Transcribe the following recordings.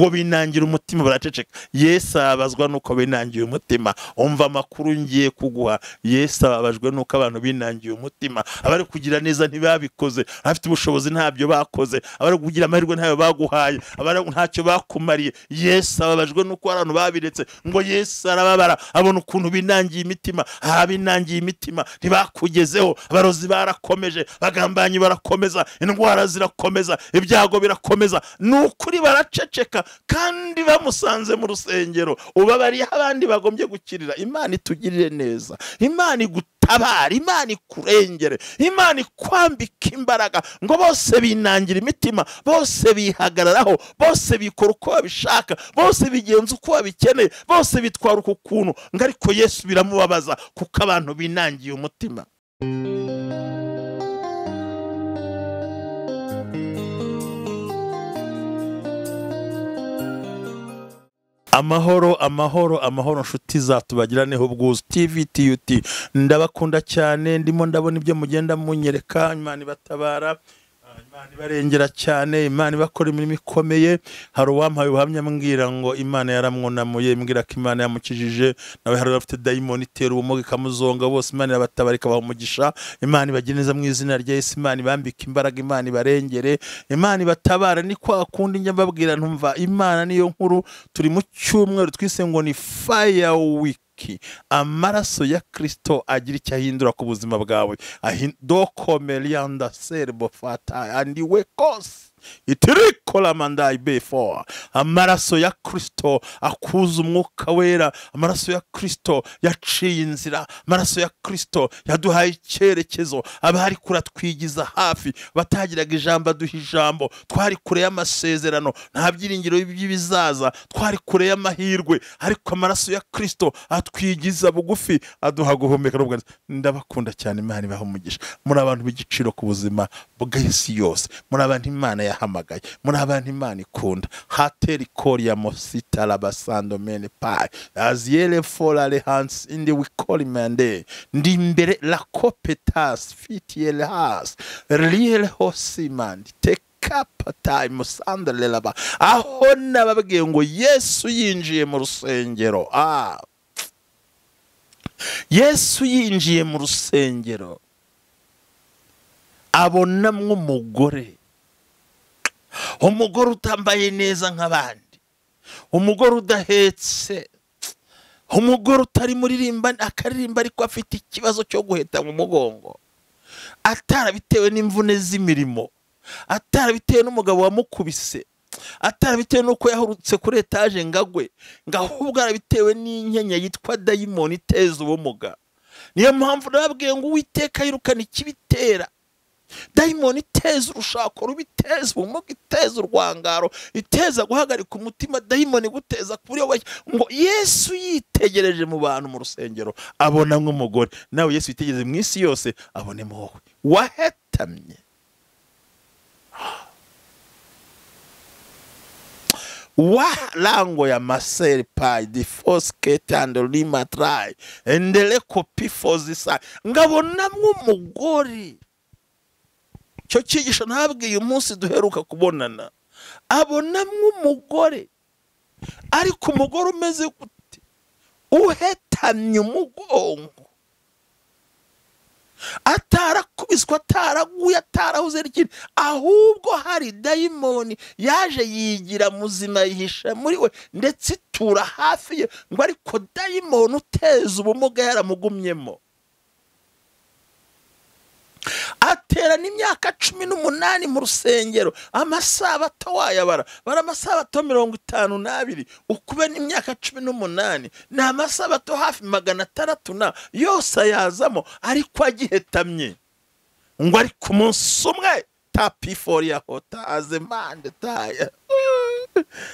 Ngo binangira umutima baraceceka. Yesu ababazwa nuko binangiye umutima. Umva amakuru ngiye kuguha. Yesu ababajwe nuko abantu binangiye umutima. Abari kugira neza ntibabikoze, abafite ubushobozi ntabyo bakoze, abari kugira amahirwe ntayo baguhaye, abari ntacyo bakumariye. Yesu ababajwe nuko abantu babiretse. Ngo Yesu arababara abona ukuntu binangiye imitima. Abinangiye imitima ntibakugezeho. Abarozi barakomeje, bagambanyi barakomeza, indwara zirakomeza, ibyago birakomeza. Nukuri baraceceka kandi bamusanze mu rusengero. Ubabariye abandi bagombye gukirira. Imana itugirire neza, Imana igutabara, Imana ikurengere, Imana ikwambika imbaraga. Ngo bose binangira imitima, bose bihagararaho, bose bikora uko babishaka, bose bigenza uko babikeneye, bose bitwara uko kuntu. Ngo ariko Yesu biramubabaza kuko abantu binangiye umutima. Amahoro, amahoro, amahoro nshuti zatubagiraneho ubwuzu TV TUT. Ndabakunda cyane, ndimo ndabona ibyo mugenda munyereka. Imana ibatabara, Imana ibarengera cyane, Imana ibakora imirimo ikomeye. Hari uwampaye ubuhamya mbwira ngo Imana yaramwunamuye, mbwira ko Imana yamukijije. Nawe hari afite dayimoni itera ubumuga ikamuzonga, bose Imana irabatabara ikabaha umugisha. Imana ibagire neza mu izina rya Yesu, Imana ibambike imbaraga, Imana ibarengere, Imana ibatabara. Ni kwa kundi njya mbabwira ntumva Imana niyo nkuru. Turi mu cyumweru twise ngo ni Fire Week. Amaraso ya Kristo agira icyo ahindura ku buzima bwawe. Dokomelianda serbo fata andi wekos itirikola mandai before. Amaraso ya Kristo akuza umwuka wera. Amaraso ya Kristo yaciye inzira. Amaraso ya Kristo yaduhaye icyerekezo. Abari kuratwigiza hafi batagiraga ijambo aduha ijambo. Twari kure y'amasezerano, nta byiringiro by'ibizaza, twari kure y'amahirwe, ariko amaraso ya Kristo atwigiza bugufi, aduha guhumeka n'ubwanwa. Ndabakunda cyane, Imana ibahe umugisha. Muri abantu b'igiciro ku buzima bw'isi yose, muri abantu Imana yahamagaye, muri abantu Imana ikunda. Hateri koria mosita labasando mene pai aziele fola le hands in the we call mande ndi imbere la copetas fitiele has riel hosimand take musandelelaba. Aho nababwiye ngo Yesu yinjiye mu rusengero. Yesu yinjiye mu rusengero abonamwo umugore, umugore utambaye neza nk'abandi, umugore udahetse, umugore utari muririmba akaririmba ariko afite ikibazo cyo guheta mu mugongo, atarabitewe n'imvune z'imirimo, atarabitewe n'umugabo wamukubise, atarabitewe n'uko yahurutse kuri etaje ngagwe, ngahubwo arabitewe n'inkenya yitwa dayimoni iteza ubumuga. Niyo mpamvu nababwiye ngo Uwiteka yirukana ikibitera. Dayimoni iteza urushako rubi, iteza ubumuga, iteza urwangaro, iteza guhagarika umutima, dayimoni guteza kuri wowe. Ngo Yesu yitegereje mu bantu mu rusengero abona nk'umugore. Nawe Yesu yitegereze mu isi yose abonemo wowe wahetamye. Wa lango ya masel pai di foskete and lima try endele kopi fozisa. Ngabonamwo umugore. Cyo cyigisho ntabwiye umunsi duheruka kubonana. Abonamwo umugore, ariko umugore umeze gute? Uhetamye umugongo, atarakubiswa, ataraguye, atarahuze n'ikindi, ahubwo hari dayimoni yaje yigira muzima yihisha muri we, ndetse itura hafi ye. Ngo ariko dayimoni uteza ubumuga yaramugumyemo. Aterana imyaka 18 mu rusengero, amasabato wayabara bara amasabato 52, ukube n'imyaka 18 ni amasabato hafi 600 na yose ayazamo, ariko agihetamye. Ngo ariko umunsi umwe tapiforia hota azemande taya.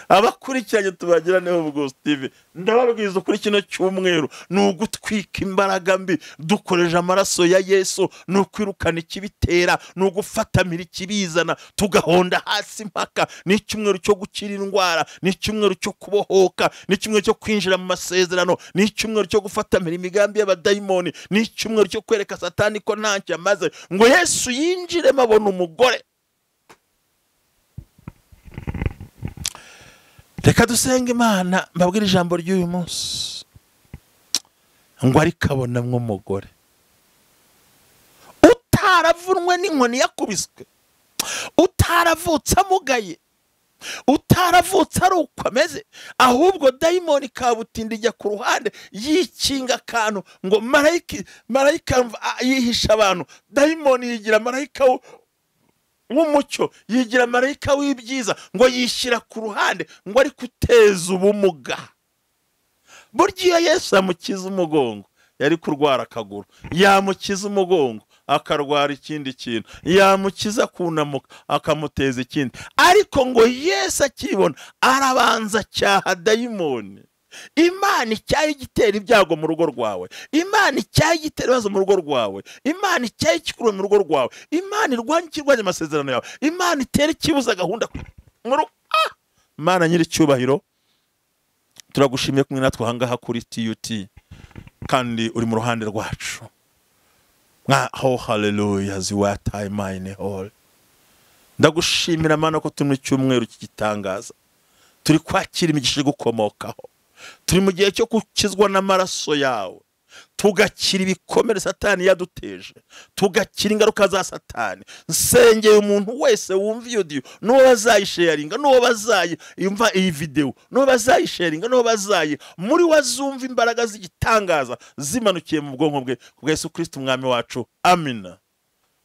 Abakurikiranye tubagiraneho ubwuzu TV, ndababwiza ukuri kino cyumweru ni ugutwika imbaraga mbi dukoreje amaraso ya Yesu, ni ukwirukana ikibitera, ni ugufatamira ikibizana, tugahonda hasi impaka. Ni icyumweru cyo gukira indwara, ni icyumweru cyo kubohoka, ni icyumweru cyo kwinjira mu masezerano, ni icyumweru cyo gufatamira imigambi y'abadayimoni, ni icyumweru cyo kwereka Satani ko ntacyo amaze. Ngo Yesu yinjiremo abona umugore. Reka dusenge Imana, mbabwire ijambo ry'uyu munsi. Ngo ariko abonamwo umugore utaravunwe n'inkoni yakubiswe, utaravutse amugaye, utaravutse ari uko ameze, ahubwo dayimoni kabutindi ijya ku ruhande yikinga akantu ngo marayika yihisha abantu. Dayimoni yigira marayika w'umucyo, yigira marayika w'ibyiza, ngo yishyira ku ruhande ngo ari kuteza ubumuga. Burya iyo Yesu amukiza umugongo yari kurwara akaguru, yamukiza umugongo akarwara ikindi kintu, yamukiza kunamuka akamuteza ikindi. Ariko ngo Yesu akibona arabanza cyaha dayimoni. Imana icyaha igitera ibyago mu rugo rwawe, Imana icyaha igitera ibibazo mu rugo rwawe, Imana icyaha ikikurura mu rugo rwawe, Imana irwanya ikirwanya amasezerano yawe, Imana itera ikibuza gahunda mu rugo. Imana nyiricyubahiro, turagushimiye kumwe natwe ahangaha kuri TUT, kandi uri mu ruhande rwacu. Oh haleluya, ziwataye mine hall. Ndagushimira Mana ko turi mu cyumweru cy'igitangaza, turi kwakira imigisha igukomokaho, turi mu gihe cyo gukizwa n'amaraso yawe, tugakira ibikomere Satani yaduteje, tugakira ingaruka za Satani. Nsengeye umuntu wese wumva iyo diyo, n'uwo bazayisharinga, n'uwo bazayumva iyi video, n'uwo bazayisharinga, n'uwo bazayi muri wazumva imbaraga z'igitangaza zimanukiye mu bwonko bwe, ku Yesu Kristo umwami wacu. Amina.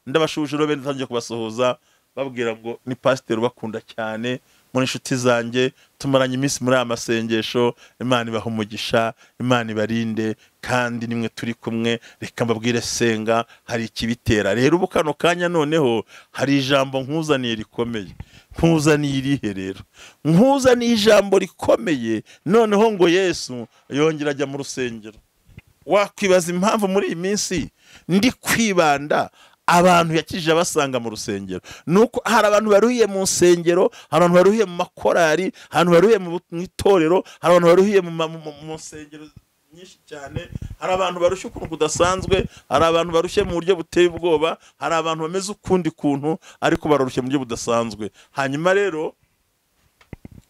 Ndabashuje rero ntangiye kubasuhuza babwira ngo ni pasiteri ubakunda cyane, muri inshuti zanjye tumaranye iminsi muri aya masengesho. Imana ibaha umugisha, Imana ibarinde, kandi nimwe turi kumwe. Reka mbabwire, senga hari ikibitera. Rero ubu kano kanya noneho hari ijambo nkuzaniye rikomeye. Nkuzaniye irihe rero? Nkuzaniye ijambo rikomeye. Noneho ngo Yesu yongera ajya mu rusengero. Wakwibaza impamvu muri iyi minsi ndi kwibanda abantu yakije abasanga mu rusengero. Nuko hari abantu baruhiye mu nsengero, hari abantu baruhiye mu makorari, hari abantu baruhiye mu itorero, hari abantu baruhiye mu nsengero nyinshi cyane, hari abantu barushye ukuntu kudasanzwe, hari abantu barushye mu buryo buteye ubwoba, hari abantu bameze ukundi kuntu ariko barushye mu buryo budasanzwe. Hanyuma rero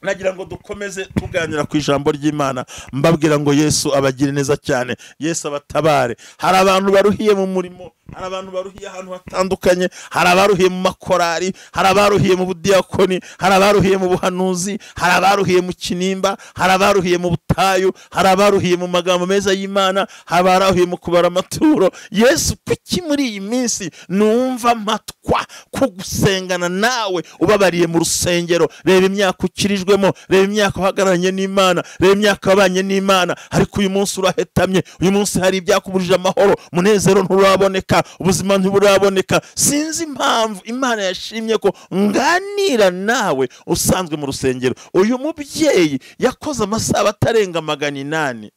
nagira ngo dukomeze tuganira ku ijambo ry'Imana, mbabwira ngo Yesu abagire neza cyane, Yesu abatabare. Hari abantu baruhiye mu murimo, hari abantu baruhiye ahantu hatandukanye, hari abaruhiye mu makorari, hari abaruhiye mu budiakoni, hari abaruhiye mu buhanuzi, hari abaruhiye mu kinimba, hari abaruhiye mu butayu, hari abaruhiye mu magambo meza y'Imana, hari abaruhiye mu kubara amaturo. Yesu, kuki muri iyi minsi numva mpatwa kugusengana nawe ubabariye mu rusengero? Reba imyaka ukirijwemo, reba imyaka uhagararanye n'Imana, reba imyaka wabanye n'Imana, ariko uyu munsi urahetamye, uyu munsi hari ibyakuburije amahoro, munezero nturaboneka, ubuzima ntiburaboneka. Sinzi impamvu Imana yashimye ko nganira nawe usanzwe mu rusengero. Uyu mubyeyi yakoze amasaha atarenga 800,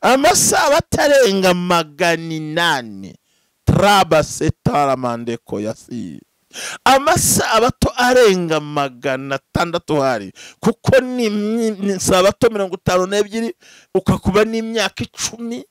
amasaha atarenga 800, traba setaramandeko yasi, amasabato arenga 600 hari, kuko ni sabato 52 ukakuba n'imyaka 10,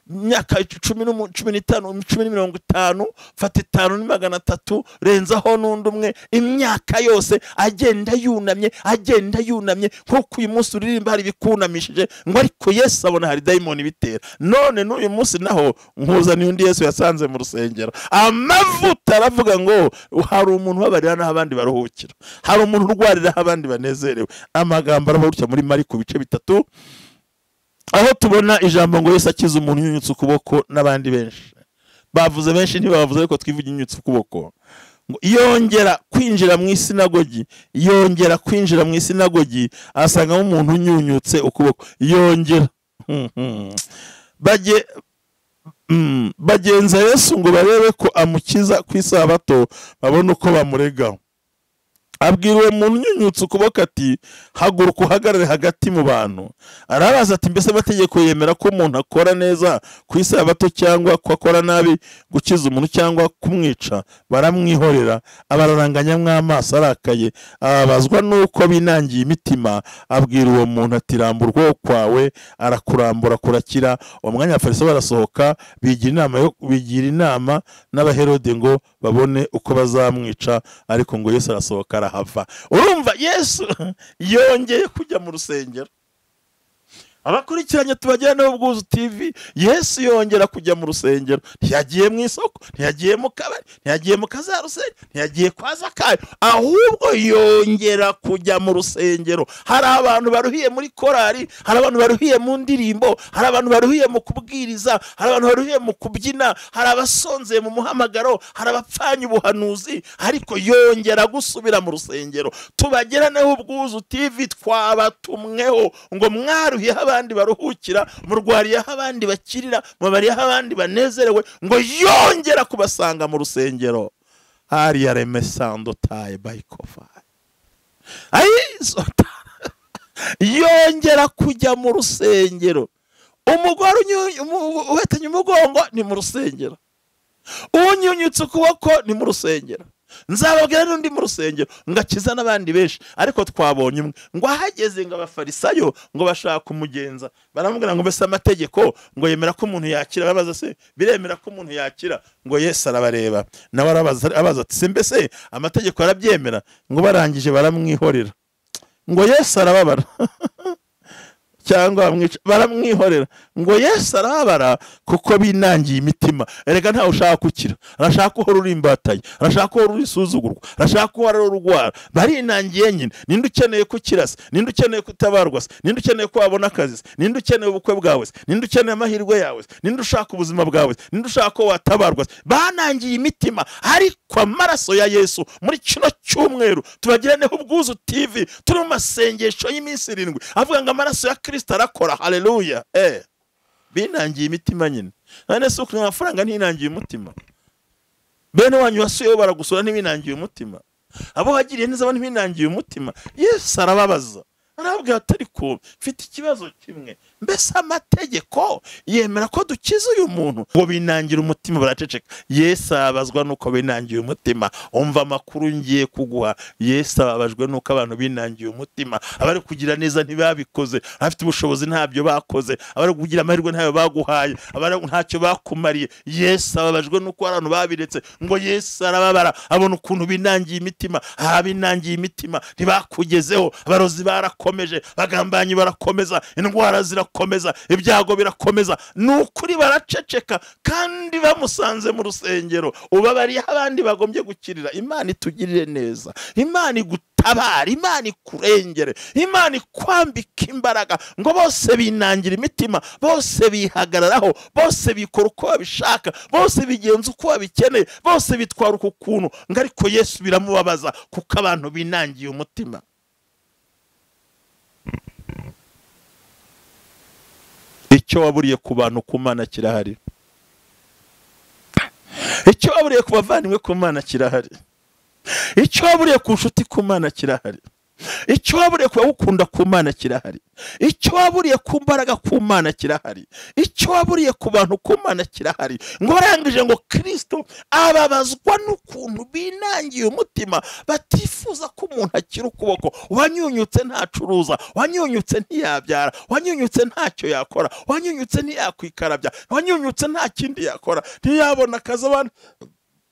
imyaka 10 15 10 50, fata 5 ni 300, renzaho n'undi umwe, imyaka yose agenda yunamye, agenda yunamye. Kuko uyu munsi uririmba hari bikunamishije ngo ariko Yesu abona hari dayimoni bitera. None n'uyu munsi naho nkuzaniye undi Yesu yasanze mu rusengero. Amavuta aravuga ngo hari umuntu ubabarira naho abandi baruhukira, hari umuntu urwarira aho abandi banezerewe. Amagambo aravuga muri Mariko bice 3, aho tubona ijambo ngo Yesu akiza umuntu unyunyutse ukuboko n'abandi benshi. Bavuze benshi ntibavuze, ariko twivuge unyunyutse ukuboko. Ngo yongera kwinjira mu isinagogi, yongera kwinjira mu isinagogi asangamo umuntu unyunyutse ukuboko. Yongera bagenza Yesu ngo barebe ko amukiza ku isabato, babone uko bamuregaho. Abwira uwo muntu unyunyutse ukuboko ati haguruka uhagarare hagati mu bantu. Arabaza ati mbese amategeko yemera ko umuntu akora neza ku isabato cyangwa ko akora nabi, gukiza umuntu cyangwa kumwica? Baramwihorera, abararanganya amaso arakaye, ababazwa nuko binangiye imitima. Abwira uwo muntu ati rambura ukuboko kwawe. Arakurambura kurakira. Uwo mwanya abafarisayo barasohoka, bigira inama n'abaherode ngo babone uko bazamwica, ariko ngo Yesu arasohoka Karahava. Urumva Yesu yongeye kujya mu rusengero. Abakurikiranye Tubagiraneho Ubwuzu TV, Yesu yongera kujya mu rusengero. Ntiyagiye mu isoko, ntiyagiye mu kabari, ntiyagiye mu kazarusenge, ntiyagiye kwa Zakayo, ahubwo yongera kujya mu rusengero. Hari abantu baruhiye muri korari, hari abantu baruhiye mu ndirimbo, hari abantu baruhiye mu kubwiriza, hari abantu baruhiye mu kubyina, hari abasonzeye mu muhamagaro, hari abapfanye ubuhanuzi, ariko yongera gusubira mu rusengero. Tubagiraneho Ubwuzu TV twabatumweho ngo mwaruhiye abandi baruhukira, murwariyeho abandi bakirira, mubariyeho abandi banezerewe, ngo yongera kubasanga mu rusengero. Hariya remesando taye bayikofa. Yongera kujya mu rusengero. Umugore uhetanye umugongo ni mu rusengero, unyunyutse ukuboko ni mu rusengero. Nzababwira n'undi mu rusengero ngakiza n'abandi benshi, ariko twabonye umwe ngo ahageze ngo abafarisayo ngo bashaka kumugenza, baramubwira ngo mbese amategeko ngo yemera ko umuntu yakira? Babaza se biremera ko umuntu yakira? Ngo Yesu arabareba, nawe arabaza ati mbese amategeko arabyemera? Ngo barangije baramwihorera. Ngo Yesu arababara cyangwa baramwihorera. Ngo Yesu arababara kuko binangiye imitima. Erega ntawe ushaka gukira, arashaka uhora uri imbataye, arashaka uhora uri isuzugurwa, arashaka uhora urwara. Barinangiye nyine. Ninde ukeneye gukira se? Ninde ukeneye kutabarwa se? Ninde ukeneye ko wabona akazi se? Ninde ukeneye ubukwe bwawe se? Ninde ukeneye amahirwe yawe se? Ninde ushaka ubuzima bwawe se? Ninde ushaka ko watabarwa se? Banangiye imitima. Ariko amaraso ya Yesu muri kino cyumweru Tubagiraneho Ubwuzu TV turi mu masengesho y'iminsi 7 avuga ngo amaraso ya Kristo arakora. Haleluya. Binangiye imitima nyine. None se uko amafaranga ntinangiye umutima? Bene wanyu wasuye baragusura ntibinangiye umutima? Abo hagiriye neza bo ntibinangiye umutima? Yesu arababaza, arababwira ati ariko mfite ikibazo kimwe, mbese amategeko yemera ko dukiza uyu muntu? Ngo binangira umutima, baraceceka. Yesu ababazwa nuko binangiye umutima. Umva amakuru ngiye kuguha. Yesu ababajwe nuko abantu binangiye umutima. Abari kugira neza ntibabikoze, abafite ubushobozi ntabyo bakoze, abari kugira amahirwe ntayo baguhaye, abari ntacyo bakumariye. Yesu ababajwe nuko abantu babiretse. Ngo Yesu arababara, abona ukuntu binangiye imitima. Abinangiye imitima ntibakugezeho, abarozi barakomeje, bagambanyi barakomeza, indwara zirakomeza, ibyago birakomeza. Nukuri baraceceka kandi bamusanze mu rusengero. Ubabariye abandi bagombye gukirira. Imana itugirire neza, Imana igutabara, Imana ikurengere, Imana ikwambika imbaraga. Ngo bose binangira imitima, bose bihagararaho, bose bikora uko babishaka, bose bigenza uko babikeneye, bose bitwara uko kuntu. Ngo ariko Yesu biramubabaza kuko abantu binangiye umutima. Icyo waburiye ku bantu ku Mana kirahari. Icyo waburiye ku bavandimwe ku Mana kirahari. Icyo waburiye ku nshuti ku Mana kirahari. Icyo waburiye ku bagukunda ku Mana kirahari. Icyo waburiye ku mbaraga ku Mana kirahari. Icyo waburiye ku bantu ku Mana kirahari. Ngo barangije ngo Kristo ababazwa n'ukuntu binangiye umutima, batifuza ko umuntu akira ukuboko. Wanyunyutse ntacuruza, wanyunyutse ntiyabyara, wanyunyutse ntacyo yakora, wanyunyutse ntiyakwikarabya, wanyunyutse nta kindi yakora, ntiyabona akazi. Abantu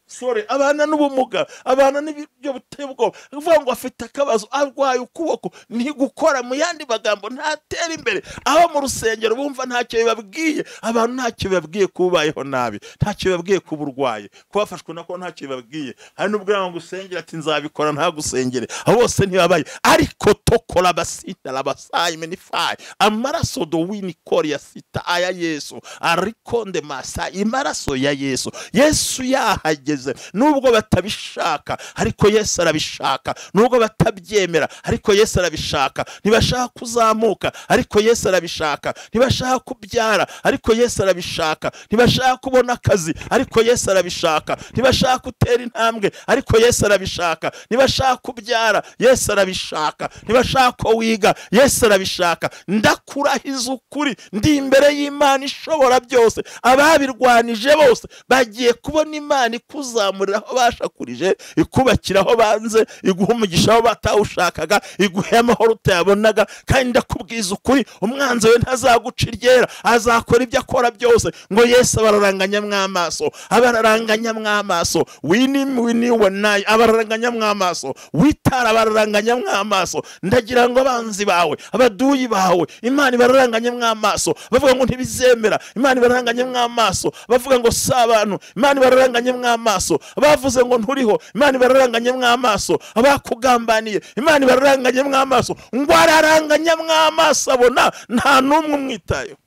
sore abana n'ubumuga, abana n'ibyo buteye ubwoba, uvuga ngo afite akabazo, arwaye ukuboko, ntigukora. Mu yandi magambo ntatera imbere. Aho mu rusengero bumva ntacyo bibabwiye, abantu ntacyo bibabwiye kubayeho nabi, ntacyo bibabwiye kuburwaye, kubafashwe nako ntacyo bibabwiye. Hari n'ubwo ngo usengera ati nzabikora, ntagusengere, abo bose ntibabaye. Ariko tokora basita labasayi menifai amaraso do wini koria sita aya Yesu arikonde masa imaraso ya Yesu. Yesu yahageze nubwo batabishaka, ariko Yesu arabishaka. Nubwo batabyemera, ariko Yesu arabishaka. Ntibashaka kuzamuka, ariko Yesu arabishaka. Ntibashaka kubyara, ariko Yesu arabishaka. Ntibashaka kubona akazi, ariko Yesu arabishaka. Ntibashaka gutera intambwe, ariko Yesu arabishaka. Ntibashaka kubyara, Yesu arabishaka. Ntibashaka ko wiga, Yesu arabishaka. Ndakurahiza ukuri, ndi imbere y'Imana ishobora byose. Ababirwanije bose bagiye kubona Imana ikuzamurira aho bashakurije, ikubakira aho banze, iguha umugisha aho batawushakaga, iguhe amahoro utayabonaga. Kandi ndakubwiza ukuri, umwanzi we ntazaguca iryera, azakora ibyo akora byose. Ngo Yesu abararanganya mw'amaso, abararanganya mw'amaso, wini wini wanayi, abararanganya mw'amaso, witara abararanganya mw'amaso. Ndagira ngo abanzi bawe, abaduyi bawe, Imana ibararanganye mw'amaso. Bavuga ngo ntibizemera, Imana ibararanganye mw'amaso. Bavuga ngo si abantu, Imana ibararanganye mw'amaso. Bavuze ngo nturiho, Imana ibararanganye mw'amaso. Abakugambaniye, Imana ibararanganye mw'amaso. Ngo araranganya mw'amaso, abona nta n'umwe umwitayeho.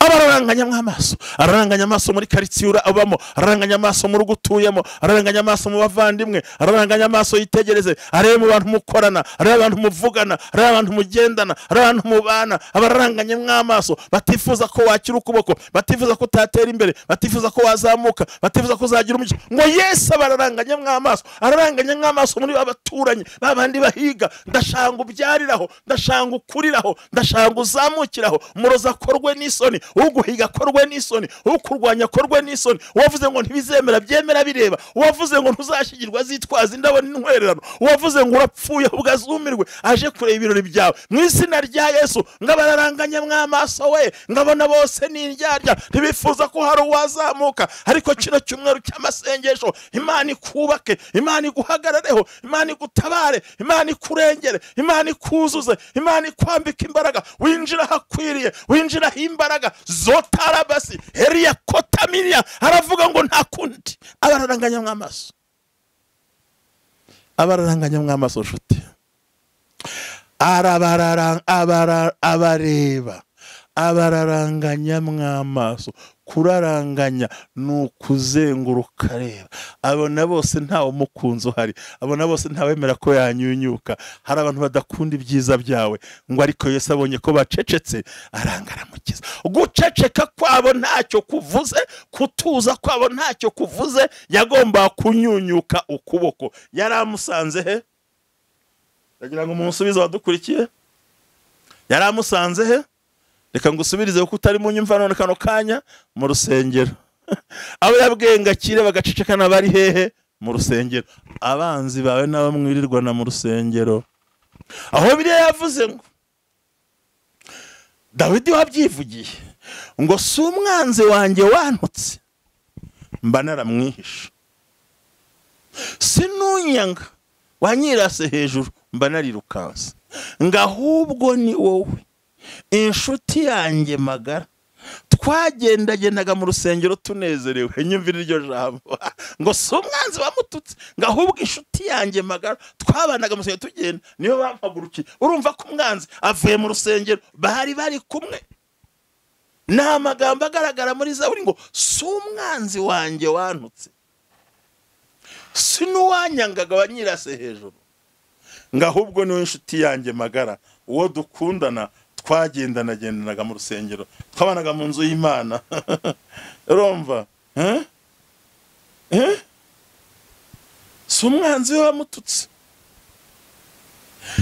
Abararanganya mw'amaso, araranganya amaso muri karitsiye ubamo, araranganya amaso mu rugo utuyemo, araranganya amaso mu bavandimwe, araranganya amaso yitegereze, arebe mu bantu mukorana, arebe abantu muvugana, arebe abantu mugendana, arebe abantu mubana. Abararanganya mw'amaso batifuza ko wakira ukuboko, batifuza ko utatera imbere, batifuza ko wazamuka, batifuza ko uzagira umugisha. Ngo Yesu abararanganya mw'amaso, araranganya mw'amaso muri abaturanyi babandi bahiga. Ndashanga ubyariraho, ndashanga ukuriraho, ndashanga uzamukiraho. Umurozi akorwe n'isoni, uguhiga akorwe n'isoni, ukurwanya akorwe n'isoni. Uwavuze ngo ntibizemera byemera bireba, uwavuze ngo ntuzashyigirwa azitwaza indabo n'intwererano, uwavuze ngo urapfuye ubwo azumirwe aje kureba ibirori byawe. Mu izina rya Yesu, ngo abararanganya mw'amaso we, ngabona bose ni indyarya, ntibifuza ko hari uwazamuka. Ariko kino cyumweru cy'amasengesho, Imana ikubake, Imana iguhagarareho, Imana igutabare, Imana ikurengere, Imana ikuzuze, Imana ikwambike imbaraga, winjira ahakwiriye, winjira imbaraga zotarabasi heriya kotaminia. Aravuga ngo nta kundi, abararanganya mw'amaso, abararanganya mw'amaso. Nshuti, abareba, abararanganya mw'amaso. Kuraranganya ni ukuzenguruka areba, abona bose ntawe umukunzi uhari, abona bose ntawemera ko yanyunyuka. Hari abantu badakunda ibyiza byawe, ngo ariko Yesu abonye ko bacecetse arangaramukiza. Guceceka kwabo ntacyo kuvuze, kutuza kwabo ntacyo kuvuze, yagomba kunyunyuka ukuboko. Yaramusanze he? Ndagira ngo umunsubize wadukurikiye. Yaramusanze he? Reka ngusubirize kuko utari mu nyumva none kano kanya, mu rusengero. Abo yabwiye ngo akire bagacecekana bari hehe? Mu rusengero. Abanzi bawe nabo mwirirwana mu rusengero. Aho biriya yavuze ngo Dawidi wabyivugiye ngo si umwanzi wanjye wantutse mba naramwihishe, sinunyanga wanyirase hejuru mba narirukanse, ngo ahubwo ni wowe inshuti yanjye magara, twagendagendaga mu rusengero tunezerewe. Nyumvira iryo jambo, ngo si umwanzi wamututse, ngo ahubwo inshuti yanjye magara twabanaga mu rusengero tugenda, niyo bampagurukiye. Urumva ko umwanzi avuye mu rusengero, bari bari kumwe. Ni amagambo agaragara muri Zaburi ngo si umwanzi wanjye wantutse, si n'uwanyangaga wanyirase hejuru, ngo ahubwo niwe inshuti yanjye magara, uwo dukundana twagendanagendanaga mu rusengero, twabanaga mu nzu y'Imana. Urumva? Si umwanzi we wamututse.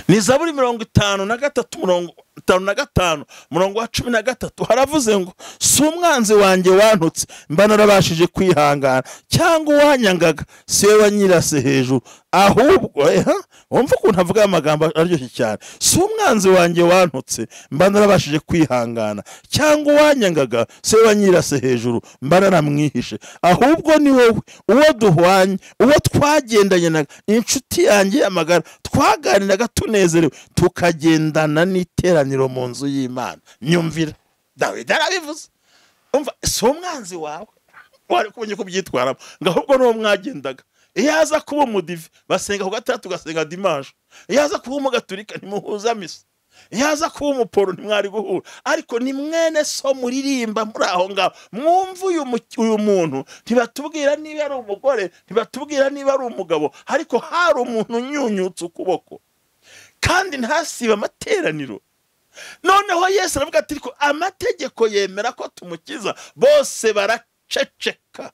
Ni Zaburi 53 55 murongo wa 13 haravuze ngo si umwanzi wanjye wantutse mba narabashije kwihangana, cyangwa uwanyangaga si we wanyirase hejuru, ahubwo wumva ukuntu avuga amagambo aryoshye cyane. Si umwanzi wanjye wantutse mba narabashije kwihangana, cyangwa uwanyangaga si we wanyirase hejuru mba naramwihishe, ahubwo ni wowe uwo duhwanye, uwo twagendanye, inshuti yanjye y'amagara, twaganiraga tunezerewe, tukagendana n'iteraniro mu nzu y'Imana. Nyumvira, Dawidi arabivuze. Umva, si umwanzi wawe wari kubonye ko byitwaramo, ngo ahubwo n'uwo mwagendaga. Iyo aza kuba umudive basenga ku gatandatu ugasenga dimanche, iyo aza kuba umugaturika ntimuhuza misa, iyo aza kuba umuporo ntimwari guhura, ariko ni mwene so muririmba muri aho ngaho. Mwumva uyu muntu, ntibatubwira niba ari umugore, ntibatubwira niba ari umugabo, ariko hari umuntu unyunyutse ukuboko kandi ntasibe amateraniro. Noneho Yesu aravuga ati ariko amategeko yemera ko tumukiza. Bose baraceceka,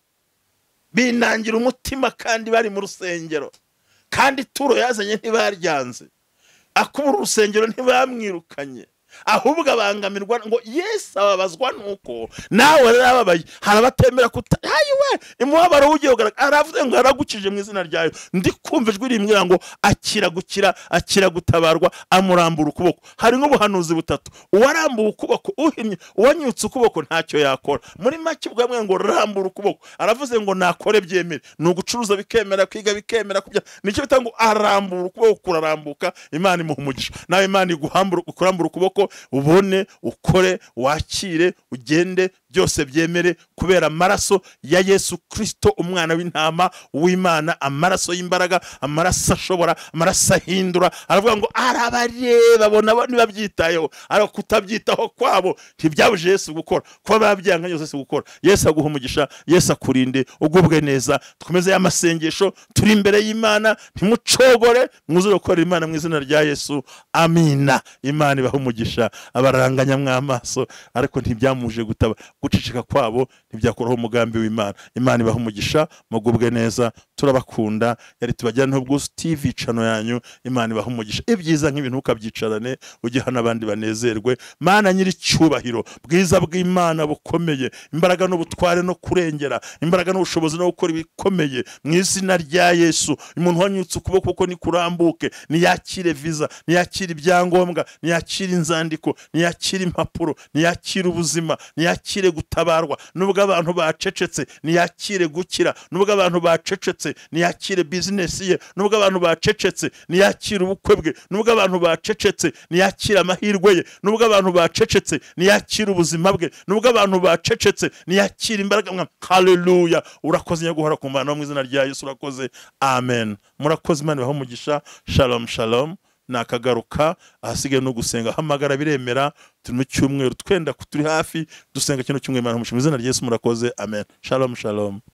binangira umutima, kandi bari mu rusengero, kandi ituro yazanye ntibaryanze, akubura urusengero ntibamwirukanye, Ahubwo abangamirwa ngo Yesu ababazwa nuko nawe arababaye. Hari abatemera kuta ayiwe imubabaro ugiye ugaragara, aravuze ngo aragukije mu izina ryayo. Ndi kumva ijwi rimbwira ngo akira gukira, akira gutabarwa, amurambura ukuboko. Hari nk'ubuhanuzi butatu: uwarambuye ukuboko, uhinnye, uwanyutse ukuboko ntacyo yakora. Muri make bwamwe ngo rambura ukuboko, aravuze ngo nakore byemere, ni ugucuruza bikemera, kwiga bikemera, kubya nicyo bita ngo arambura ukuboko, kurarambuka. Imana imuha umugisha. Nawe Imana iguhambura, ukurambura ukuboko, ubone, ukore, wakire, ugende, byose byemere kubera amaraso ya Yesu Kristo umwana w'intama w'Imana, amaraso y'imbaraga, amaraso ashobora, amaraso ahindura. Aravuga ngo arabareba bona niba byitayeho, ariko kutabyitaho kwabo ntibyabuje Yesu gukora, kuba babyanga yose gukora. Yesu aguha umugisha, Yesu akurinde, ugubwe neza. Dukomeze ya masengesho, turi imbere y'Imana, ntimucogore, mwuzure gukorera Imana mu izina rya Yesu. Amina. Imana ibaha umugisha. Abaranganya mw'amaso, ariko ntibyamuje gutaba, guceceka kwabo ntibyakuraho umugambi w'Imana. Imana ibaha umugisha, mugubwe neza, turabakunda. Yari Tubagiraneho Ubwuzu TV channel yanyu. Imana ibaha umugisha. Ibyiza nk'ibintu ukabyicarane, ujye hano abandi banezerwe. Mana nyiri cyubahiro, bwiza bw'Imana bukomeye, imbaraga n'ubutware no kurengera, imbaraga n'ubushobozi no gukora ibikomeye mu izina rya Yesu. Umuntu wanyutse ukuboko ko nikurambuke, niyakire visa, niyakire ibyangombwa, niyakire inzandiko, niyakire impapuro, niyakire ubuzima, niyakire gutabarwa. Nubwo abantu bacecetse, niyakire gukira. Nubwo abantu bacecetse, niyakire business ye. Nubwo abantu bacecetse, niyakire ubukwe bwe. Nubwo abantu bacecetse, niyakire amahirwe ye. Nubwo abantu bacecetse, niyakire ubuzima bwe. Nubwo abantu bacecetse, niyakire imbaraga. Haleluya. Urakoze nyaguhora ku Mana mu izina rya Yesu, urakoze. Amen. Murakoze, Imana ibahe umugisha. Shalom shalom. Nakagaruka ahasigaye no gusenga, hamagara biremera. Turi mu cyumweru, twenda turi hafi dusenga kino cyumweru. Imana mu izina rya Yesu, murakoze. Amen. Shalom shalom.